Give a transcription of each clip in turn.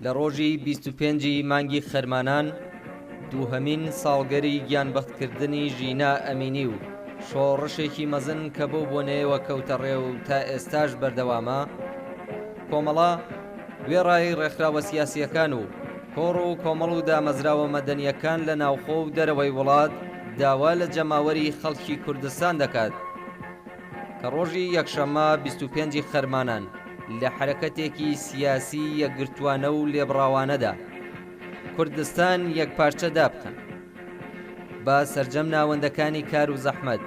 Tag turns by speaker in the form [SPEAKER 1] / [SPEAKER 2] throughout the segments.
[SPEAKER 1] لە ڕۆژی 25 ی مانگی خەرمانان دووهەمین ساڵگەری گیانبەختکردنی ژینا ئەمینی و شۆڕشێکی مەزن کە بەو بۆنەیەوە کەوتە ڕێ و تا ئێستاش بەردەوامە، کۆمەڵە وێڕای ڕێکخراوە سیاسییەکان و کۆڕ و کۆمەڵ و دامەزراوە مەدەنییەکان لە ناوخۆ و دەرەوەی وڵات داوا لە جەماوەری خەڵکی کوردستان دەکات کە ڕۆژی یەکشەممە 25 ی خەرمانان لە حەرەکەتێکی سیاسی یەکگرتووانە و لێبڕاوانەدا کوردستان یەکپارچە دابخەن. با سەرجەم ناوەندەکانی کار و زەحمەت،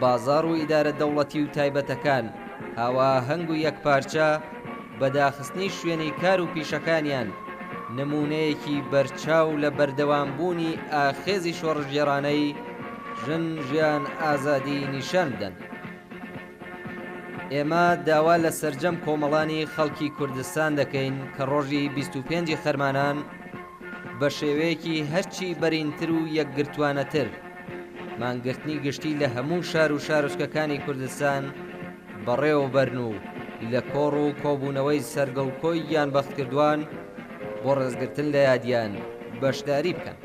[SPEAKER 1] بازاڕ و ئیدارە دەوڵەتی و تایبەتەکان هاوئاهەنگ و یەکپارچە بە داخستنی شوێنی کار و پیشەکانیان نموونەیەکی بەرچاو لە بەردەوامبوونی ئاخێزی شۆڕشگێڕانەی ژن ژیان ئازادی نیشان بدەن. ئێمە داوا لە سەرجەم کۆمەڵانی خەڵکی کوردستان دەکەین کە ڕۆژی 25 ی خەرمانان بە شێوەیەکی هەرچی بەرینتر و یەکگرتوانەتر مانگرتنی گشتی لە هەموو شار و شارۆچکەکانی کوردستان بەڕێوەبەرن و لە کۆڕ و کۆبوونەوەی سەرگڵکۆی گیانبەختکردوان بۆ ڕێزگرتن لە یادیان بەشداری بکەن.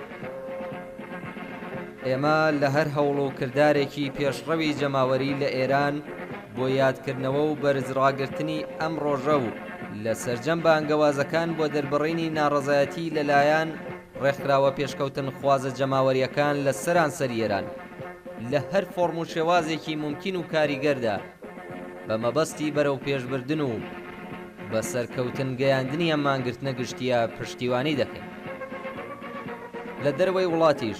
[SPEAKER 1] ئێمە لە هەر هەوڵ و کردارێکی پێشڕەوی جەماوەری لە ئێران بۆ یادکردنەوە و بەرزڕاگرتنی ئەم ڕۆژە و لە سەرجەم بانگەوازەکان بۆ دەربڕینی ناڕەزایەتی لە لایەن ڕێکخراوە پێشکەوتنخوازە جەماوەرییەکان لە سەرانسەری ئێران لە هەر فۆڕم و شێوازێکی مومکین و کاریگەردا بە مەبەستی بەرەوپێشبردن و بە سەرکەوتن گەیاندنی ئەم مانگرتنە گشتییە پشتیوانی دەکەین. لە دەرەوەی وڵاتیش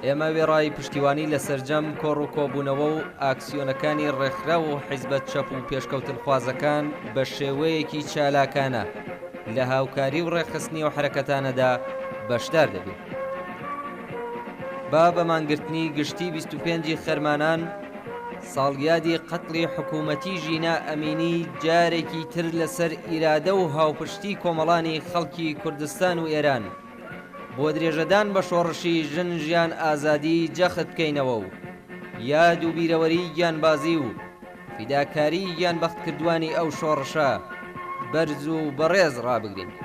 [SPEAKER 1] ئێمە وێڕای پشتیوانی لە سەرجەم کۆڕ و کۆبوونەوە و ئاکسیۆنەکانی ڕێکخراو و حیزبە چەپ و پێشکەوتنخوازەکان بە شێوەیەکی چالاکانە لە هاوکاری و ڕێکخستنی ئەو حەرەکەتانەدا بەشدار دەبین. با بە مانگرتنی گشتی 25 ی خەرمانان ساڵیادی قەتڵی حکوومەتی ژینا ئەمینی جارێکی تر لەسەر ئیرادە و هاوپشتی کۆمەڵانی خەڵکی کوردستان و ئێران بۆ درێژەدان بە شۆڕشی ژن ژیان ئازادی جەخت بکەینەوە و یاد و بیرەوەریی گیانبازی و فیداکاریی گیانبەختکردووانی ئەو شۆڕشە بەرز و بەڕێز ڕابگرین.